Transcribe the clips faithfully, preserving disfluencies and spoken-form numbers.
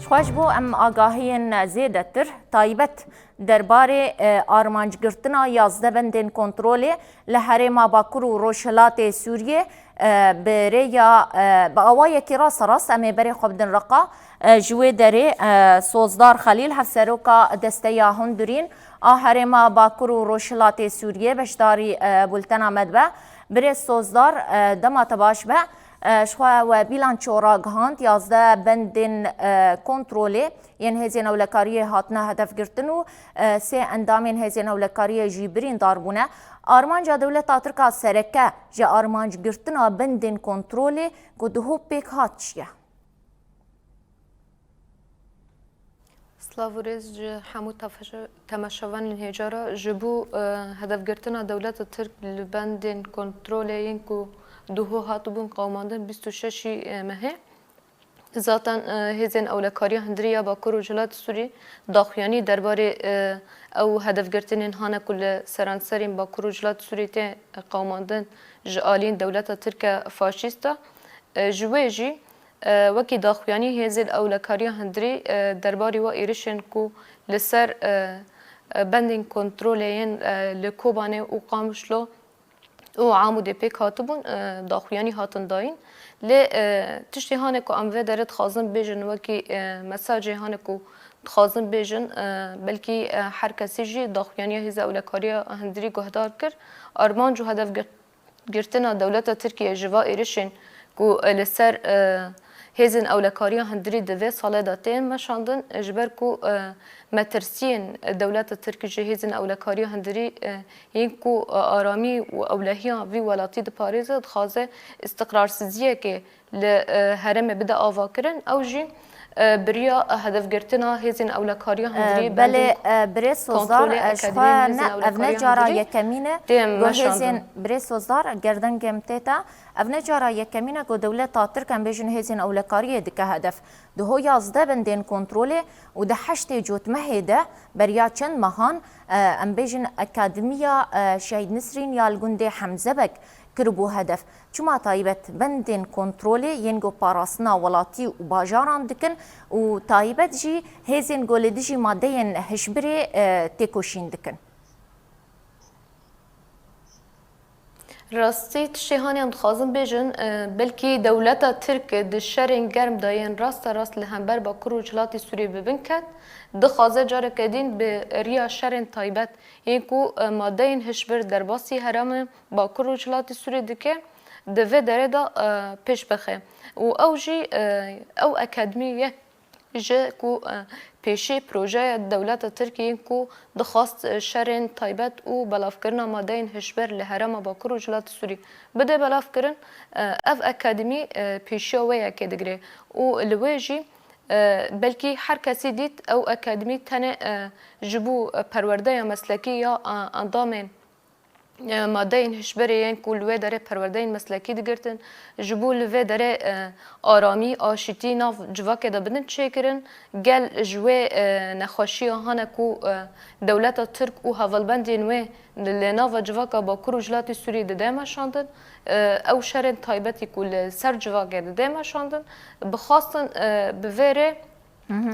Xweş bû em agahiyên zêdetir, taybet derbarê, e, armancgirtina yazdeh bendên kontrolê li herêma Bakur û Rojhilatê Sûriyê, e, bi rêya, e, bi awayekî rasterast em ê berê xwe bidin reqa, e, ji wê derê, e, Sozdar Xelîl, hevseroka Desteya Hundirîn a herêma Bakur û Rojhilatê Sûriyê beşdarî, e, bultena me dibe. Birêz Sozdar, e, dema te baş be. E, ji xwe we bîlanço ragihand, yazdeh bendên, e, kontrolê yên hêzên ewlekariyê hatine hedefgirtin û, e, sê endamên hêzên ewlekariyê jî birîndar bûne. Armanca dewleta Tirk a sereke ji armancgirtina bendên kontrolê ku diho pêk hat çi ye? Silav û rêz ji hemû tefeşe-, temaşevanên hêja re. Ji bo, e, hedefgirtina dewleta Tirk li bendên kontrolê yên ku duho hatibûn qewimandin bîst û şeşî, e, mehê, zaten, e, hêzên ewlekariya hundirî ya Bakur û Rojhilatê Sûrî daxuyanî derbarê, e, ew hedefgirtinên hane ku li seranserên Bakur û Rojhilatê Sûrî tê qewimandin ji aliyên dewleta Tirk e faşîst e. E, ji wê jî, e, wekî daxuyanî hêzên ewlekariya hundirî, e, derbarê we êrişên ku li ser, e, e, bendên kontrolê yên, e, li Kobanê û Qamişlo û Amûdê pêk hatibûn, e, daxuyanî hatin dayîn. Lê, e, tiştê hane ku em vê derê dixwazin bêjin wekî, e, mesajê hane ku dixwazin bêjin, e, belkî, e, her kesî jî daxuyaniya hêza ewlekariya hundirî guhdar kir. Armanc û hedef gir-, girtina dewleta Tirkiyê ji va êrişên ku, e, li ser, e, hêzên ewlekariya hundirî di vê salê de tên meşandin, e, ji ber ku, e, metirsiyên dewleta Tirk ji hêzên ewlekariya hundirî, e, yên ku, e, aramî û ewlehiya vî welatî diparêze, dixwaze îstiqrarsiziyekê li, e, herêmê bide avakirin. Ew jî, e, bi riya hedefgirtina hêzên ewlekariya hundirî, e, belê, bendên, e, birêz Sozdar, kontrolê, e, ji xwe ne, ev ne cara yekemîn e ku hêzên, birêz Sozdar, gerdengê min tê te, ev ne cara yekemîn e ku dewleta Tirk, em bêjin, hêzên ewlekariyê dike hedef. Diho yazdeh bendên kontrolê û di heştê cotmehê de beriya çend mehan, e, em bêjin, Akademiya, e, Şehîd Nisrîn ya li gundê Hemzebek kiribû hedef. Çima taybet bendên kontrolê yên ku parastina welatî û bajaran dikin û taybet jî hêzên ku li dijî madeyên hişbirê, e, têkoşîn dikin? Rastî tiştê hanê em dixwazin bêjin, e, belkî dewleta Tirk di şerên germ de yên raste rast li hember Bakur û Rojhilatê Sûriyê bi bin ket, dixwaze careke din bi riya şerên taybet yên ku, e, madeyên hişbir derbasî herêmê Bakur û Rojhilatê Sûriyê dike, di vê derê de, e, pêş bixe. Û ew jî, e, ew akademî yek ji ku, e, pêşî projeya dewleta Tirk yên ku dixwast, e, şerên taybet û belavkirina madeyên hişbir li herêma Bakur û Rojhilatê Sûrî bide belavkirin, e, ev akademî, e, pêşiya wê yekê digire û li wê jî, e, belkî her kesî dît ew akademî tenê, e, ji bo, e, perwerdeya meslekî ya, e, endamên e, madeyên hişberê yên ku li wê derê perwerdeyên meslekî digirtin, ji bo li vê derê, e, aramî, aşîtî nav civakê de bidin çêkirin, gel ji wê, e, nexweşiya hane ku, e, dewleta Tirk û hevalbendên wê li nava civaka Bakur û Rojhilatê Sûriyê dide meşandin, e, ew şerên taybetî ku li ser civakê dide meşandin, bi xwestin, e, bi vê rê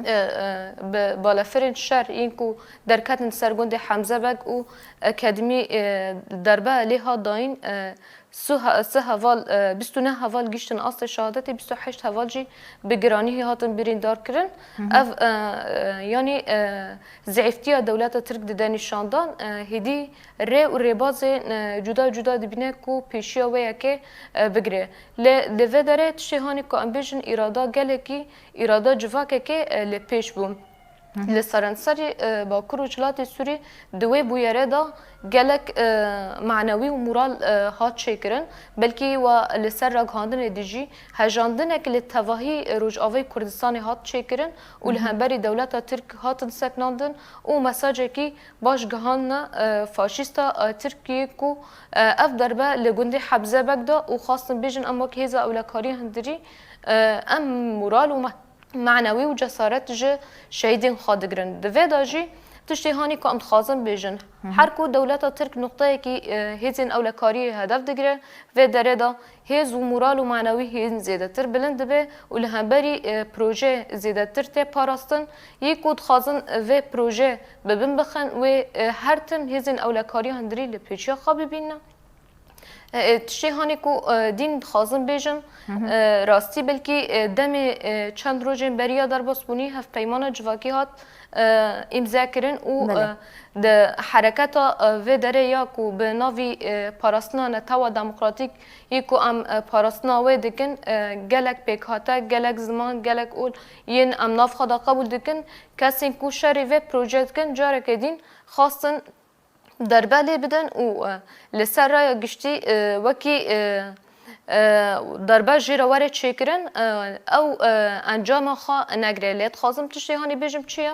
e, e, bi balefirên şer yên ku derketin ser gundê Hemzebeg û akademî, e, derbe lê hat dayîn, e, su he-, sê heval, e, bîst û neh heval gihîştin astê şehadetê, bîst û heşt heval jî bi giranî hatin birîndar kirin. Ev, e, e, yanî, e, zêftiya dewleta Tirk dide nîşandan, e, hêdî rê û rêbazên, e, cuda cuda dibîne ku pêşiya wê yekê, e, bigire. Lê li vê derê tiştê hanê ku em bêjin îrada gelekî îrada civakekê, e, li pêş bû. Li seranserî, e, Bakur û Rojhilatê Sûrî di wê bûyerê de gelek, e, manewî û moral, e, hat çêkirin. Belkî we li ser ragihandinê dî jî hejandinek li tevahî Rojavayê Kurdistanê hat çêkirin û li hemberî dewleta Tirk hatin sekinandin û mesajekî baş gihandine, e, faşîsta, e, Tirkiyê ku, e, ev derbe li gundê Hemzebeg de û xwestin bêjin em wek hêza ewlekarî hundirî, e, em moral û me-, manewî û cesaret ji şehîdên xwe digirin. Di vê de jî, Tiştê hanî ku em dixwazin bêjin, her ku dewleta Tirk nuqteyekî, e, hêzên ewlekariyê hedef digire, vê derê de hêz û moral û manewî hîn zêdetir bilind dibe û li hemberî, e, proje zêdetir tê parastin. Yê ku dixwazin vê proje bi bin bixin, wê, e, her tim hêzên ewlekariya hundirî li pêçiya xwe bibînin. E, e, tiştê hanê ku, e, dîn dixwazim bêjim, e, rastî belkî, e, demê, e, çend rojên beriya derbasbûnî hevpeymana civakî hat, e, îmze kirin û, Belê. e, di hereketa, e, vê derê ya ku bi navî, e, parastina netewa demokratîk yê ku em, e, parastina wê dikin, e, gelek pêkhate, gelek ziman, gelek ol yên em nav xwe de qebûl dikin, kesên ku şerê vê proje dikin, careke dîn xwestin derbe lê bidin û, e, li ser raya giştî, e, wekî, e, e, derbe jê re were çêkirin, e, ew, e, encama xwe negire. Lê dixwazim tiştê hanî bêjim çi ye?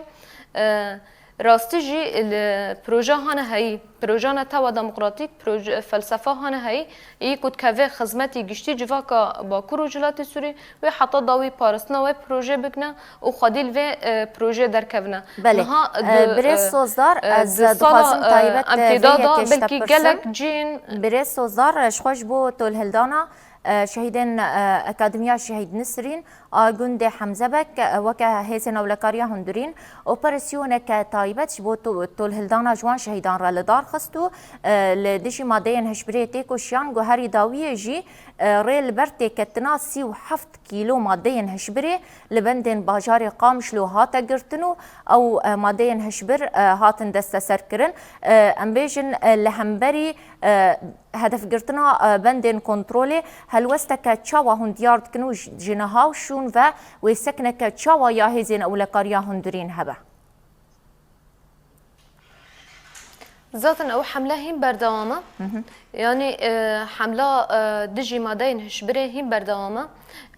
E, rastî jî li proje hane heyî, proje netewa demokratîk, proje, felsefa hane heyî, yê ku dikeve xizmetî giştî civaka Bakur û Rojhilatê Sûrî, wê heta dawî parastina wê proje bikine û xwedî li vê, e, proje derkevine. Belê. Niha E, di, Birêz e, Sozdar, e, ez di sala, dixwazim e, taybet, em e, vê têda da yekê ji te belkî pirsim. Gelek cihên Birêz Sozdar, e, ji xwe ji bo tolhildana, e, şehîdên, e, Akademiya Şehîd Nisrîn a gundê Hemzebek, e, weke hêzên ewlekariya hundirîn, operasyoneke taybet ji bo to-, tolhildana ji wan şehîdan re li dar xist û, e, li dijî madeyên hişbirê têkoşiyan, ku herî dawiyê jî, e, rê li ber têketina sî û heft kîlo madeyên hişbirê li bendên bajarê Qamişlo hate girtin û ew, e, madeyên hişbir, e, hatin desteserkirin. E, em bêjin, e, li hemberî, e, hedefgirtina, e, bendên kontrolê helwesteke çawa hûn diyar dikin û ji, ji niha û şûn ve wêsekineke çawa ya hêzên ewlekariya hundirîn hebe? Zaten ew hemle hîn berdewam e. Hı hı. Yanî, e, hemla, e, dijî madeyên hişbirê hîn berdewam e.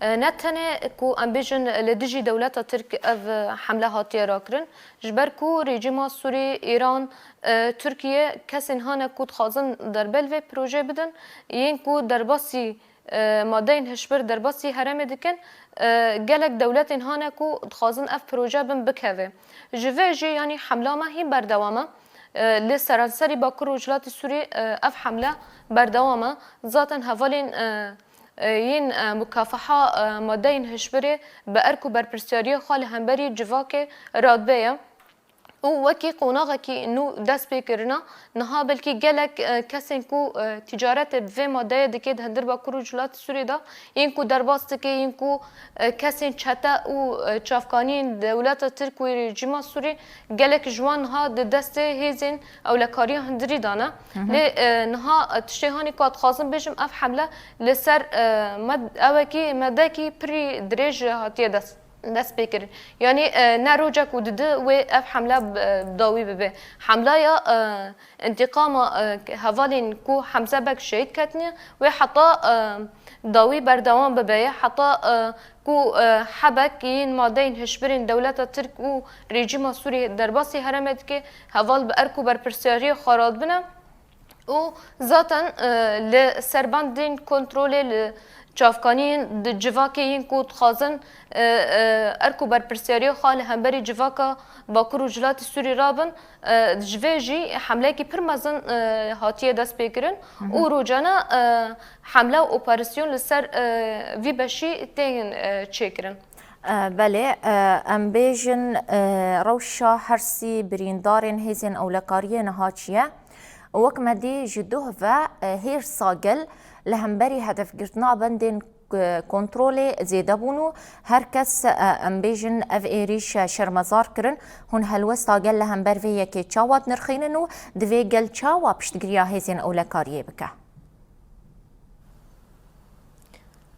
E, ne tenê ku em bêjin li dijî dewleta Tirk ev, e, hemle hatiye rakirin. Ji ber ku rejîma Sûrî, Îran, e, Tirkiye kesên hane ku dixwazin derbe li vê proje bidin, yên ku derbasî e, madeyên hişbir derbasî herêmê dikin, e, gelek dewletên hane ku dixwazin ev proje bin bikeve. Ji vê jî, yanî hemla me hîn berdewam e. E, li seranserî Bakur û Rojhilatê Sûrî, e, ev hemle berdewam e. Zaten hevalên, e, e, yên, e, mukafaha, e, madeyên hişbirê bi erk û berpirsiyariyê xwe li hemberî civakê radibê ye. Û wekî qonaxekî nû dest pê kirina, niha belkî gelek, e, kesên ku, e, tîcaretê bi vê madeyê dike di hundir Bakur û Rojhilatê Sûriyê de, yên ku derbas dike, yên ku, e, kesên çete û, e, çavkaniyên dewleta Tirk û rejîma Sûrî, gelek ji wan niha di destê hêzên ewlekariya hundirî de ne. Hı hı. Lê, e, niha, e, tiştê hanî ku ez dixwazim bêjim, ev hemle li ser, e, me, ewekî medekî pirî dirêj hatiye dest. dest pê kirin. Yanî, e, ne rojek û didi wê ev hemle bi, e, bi dawî bibe. Hemlaya, e, întîqama, e, hevalên ku Hemze Beg şehîd ketine, wê heta, e, dawî berdewam bibe ye. Heta, e, ku, e, hebek yên madeyên hişbirên dewleta Tirk û rejîma Sûriyê derbasî herêmê dike, heval bi erk û berpirsiyariyê xwe radibine. Û zaten, e, li serbendên kontrolê, li çavkaniyên di civakê yên ku dixwazin, e, e, erk û berpirsiyariya xwe li hemberî civaka Bakur û Rojhilatê Sûrî rabin, e, ji vê jî hemleyekî pir mezin, e, hatiye destpêkirin. Hı hı. Û rojane, e, hemle û operasyon li ser, e, vî beşî tên, e, çêkirin. E, belê, e, em bêjin, e, rewşa hersî birîndarên hêzên ewlekariyê niha çi ye? Wek me dî ji duh ve, e, hêrsa gel li hemberî hedefgirtina bendên, e, kontrolê zêde bûn û her kes, e, em bêjin ev êrîş, e, şermezar kirin. Hûn helwesta gel li hember vê yekê çawa dinirxînin û divê gel çawa piştgiriya hêzên ewlekariyê bike?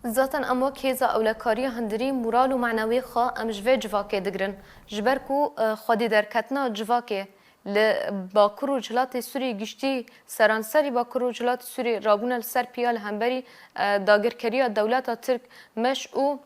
Zaten em wek hêza ewlekariya hundirî moral û manewê xwe em ji vê civakê digirin. Ji ber ku, e, xwedî derketina civakê li Bakur û Rojhilatê Sûriyê giştî, seranserî Bakur û Rojhilatê Sûriyê rabûne li ser piya li hemberî, e, dagirkeriya dewleta Tirk, meş û,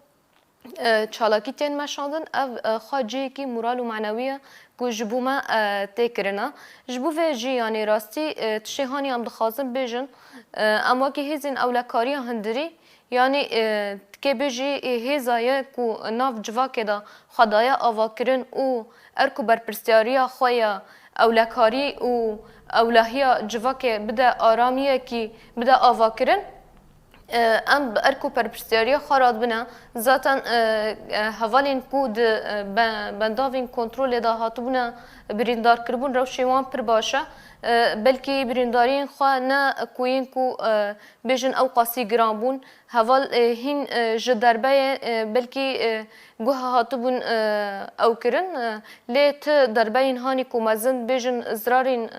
e, çalakî tên meşandin, ev, e, xwe cihekî moral û manewî ye ku ji bo me, e, tê kirine. Ji bo vê jî, yanî rastî, e, tiştê hanî em dixwazin bêjin, e, em wekî hêzên ewlekariya hundirî, yanî, e, Kê bêjî hêza ye ku nav civakê de xwe daye avakirin û erk û berpirsiyariya xwe ya ewlekarî û ewlehiya civakê bide aramiyekî, bide avakirin. Em bi erk û berpirsiyariya xwe re dibine. Zaten hevalên ku di bendavên kontrolê de hatibûne birîndar kiribûn, rewşê wan pir baş e. Belkî birîndariyên xwe ne ku yên ku bêjin ew qasî giran bûn. Heval hîn ji derbeyê belkî guha hatibûn ew kirin, lê ti derbeyên hanî ku mezin bêjin zirarên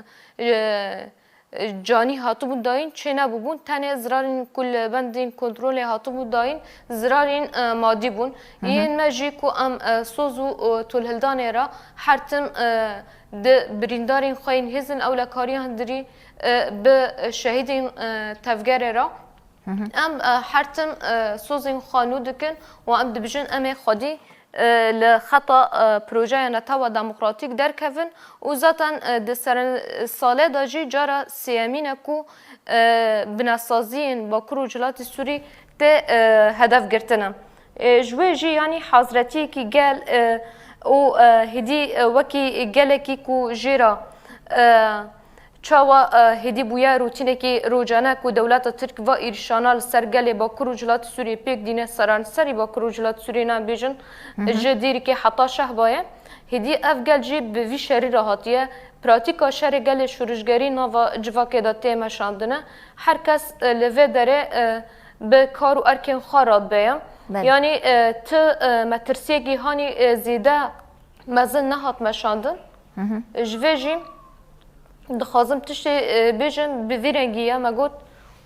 canî hatibûn dayîn çênebûbûn, tenê zirarên ku li bendên kontrolê hatibûn dayîn zirarên madî bûn. Yên me jî ku em soz û tolhildanê re her tim di birîndarên xwe yên hêzên ewlekariya hundirî bi şehîdên tevgerê re. Em her tim sozên xwe nû dikin û em dibêjin em ê xwedî li xeta projeya Netewa Demokratîk derkevin û zaten di seransalê de jî cara sêyemîn e ku binesaziyên Bakur û Rojhilatê Sûrî tê hedef girtin e. Ji wê jî yanî hazretiyekî gel û hêdî wekî gelekî ku jê re Çawa hêdî bûye rûtînekî rojane ku dewleta Tirk va êrîşana li ser gelê Bakur û Rojhilatê Sûriyê pêk dîne, seranserî Bakur û Rojhilatê Sûriyê, ne bêjin ji Dêrikê heta Şehbayê. Hêdî ev gel jî bi vî şerî re hatiye. Pratîka şerê gelê şorişgerî nava civakê de tê meşandine. Her kes li vê derê bi kar û erkên xwe radibeye. Yanî ti metirsiyekî hanî zêde mezin nehat meşandin. Ji vê jî dixwazim tiştê bêjim, bi vî rengî ye me got,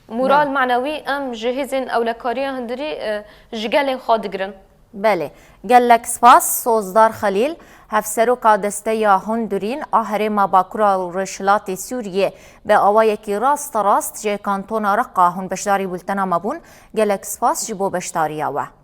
moral, manewî em ji hêzên ewlekariya hundirî ji gelên xwe digirin. Belê. Gelek spas, Sozdar Xelîl, Hevseroka Desteya Hundirîn a Herêma Bakur a Rojhilatê Sûriyê, bi awayekî rasterast ji Kantona Reqa hûn beşdarî bultena me bûn. Gelek spas ji bo beşdariya we.